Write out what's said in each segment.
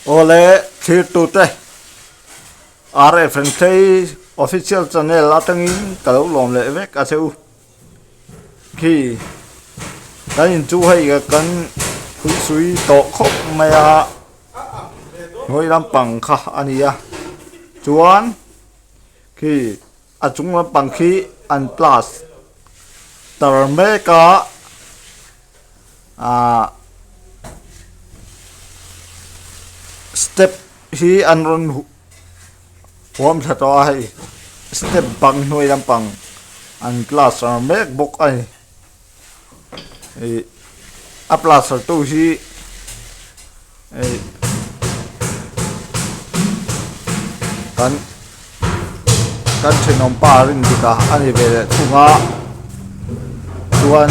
Awle thirtute RF Renthlei official channel atangin ka lo lawm leh vek a che u. Khi kan in chu hei kan phuisui tawh khawp mai a hnuai lampang kha a ni a chuan khi a chung lampang khi an plaster mek a ahh step hi an rawn huh huam thla tawh a hei step bang hnuai lampang an plaster mek bawk a ni ih a plaster tu hi ih kan kan thenawm pa rin dik a a ni ve leh thung a chuan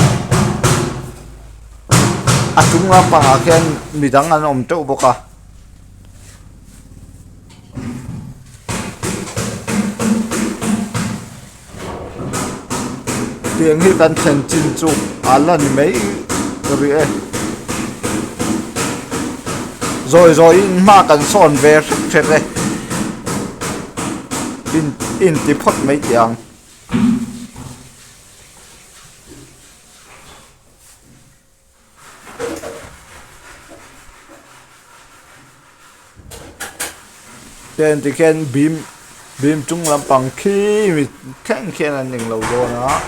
a chung lampangah khian midang an awm teuh bawk a. Tiang hi kan thlen chin chu a la ni mai rih e. Zawi zawiin hma kan sawn ve hrek hrek e. In inti phawt mai teh ang. Ten tikhian bim bim chung lampang khi mi thleng khian an eng lo dawn a.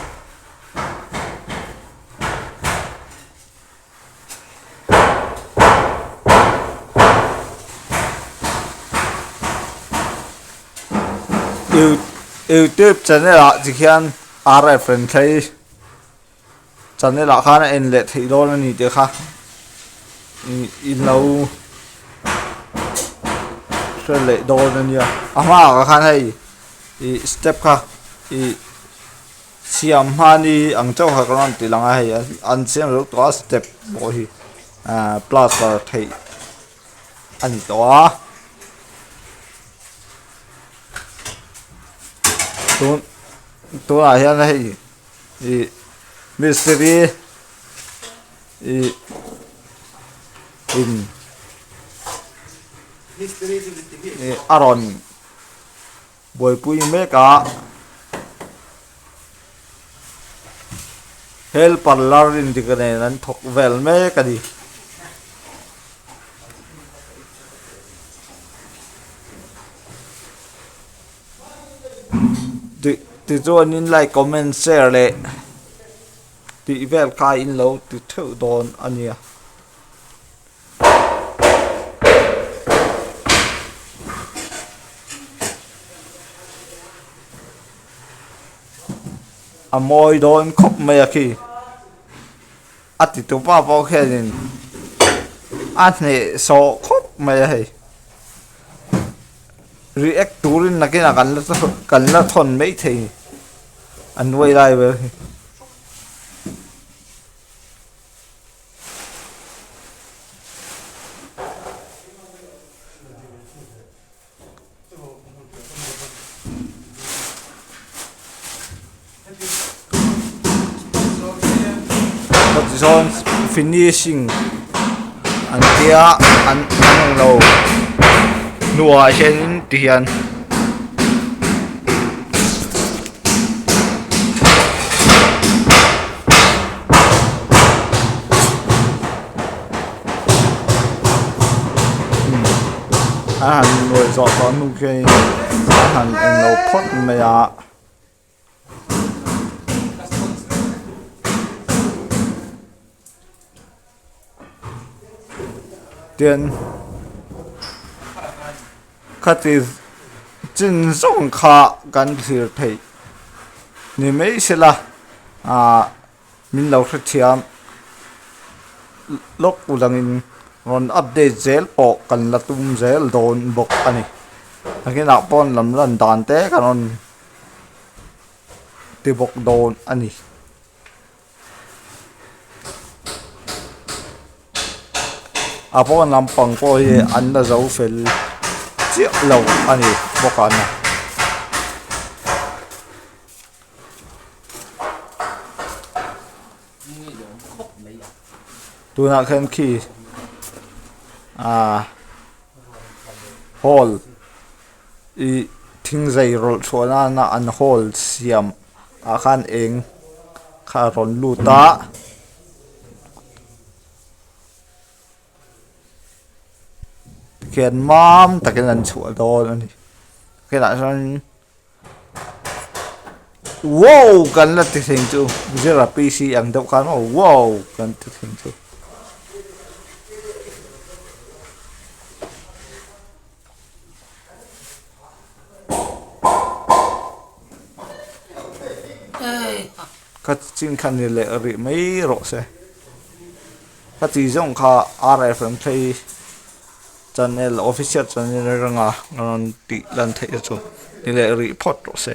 Youtube channel ah tikhian RF Renthlei channel ah khan a en leh theih dawn a ni tih kha in lo hre leh dawn a nia a hmaah khan hei ih step kha ih siam hmani ang chauh kha ka rawn ti lang a hei an siam zo tawh a step pawh hi ah plaster theih a ni tawh a tun tunah hian hei. Ih mistiri ih in ih a rawn buaipui mek a helper lar rindik nen an thawk vel mek a ni. Tichuanin like comment share leh tih vel kha in lo ti theuh dawn a nia. A mawi dawn khawp mai a khi a ti tu pa pawh khianin a hnehsawh khawp mai a hei. React turin nakinah kan la kan la thawn mai thei a nuai lai vel hi. Tichuan finishing an tia an an lo hnuah hianin tihian a han nuai zawh tawh hnu khianin a han englo phawt mai a. Tin khati chin zawng kha kan thlir theih ni mai sela ah min lo hrethiam lawk ulangin rawn update zel pawh kan la tum zel dawn bawk a ni nakinah pawn lam lan dan te kan rawn. Ti bawk dawn a ni. A pawn lampang pawh hi an la zo fel chiah lo a ni bawk a ni. Tunah khian khi ahh. Hall ih thing zai rawlh chhuah nana an hall siam ah khan eng kha a rawn lut a. Tikhian mam takin an chhuah dawn a ni helaiah hian wow kan la ti thin chu zira PC ang deuh khan aw wow kan ti thin chu. Ka chin kha ni leh rih mai rawh se ka ti zawng kha R_F_M phei channel official channel atanga rawn tih lan theih te chu ni leh rih phawt rawh se.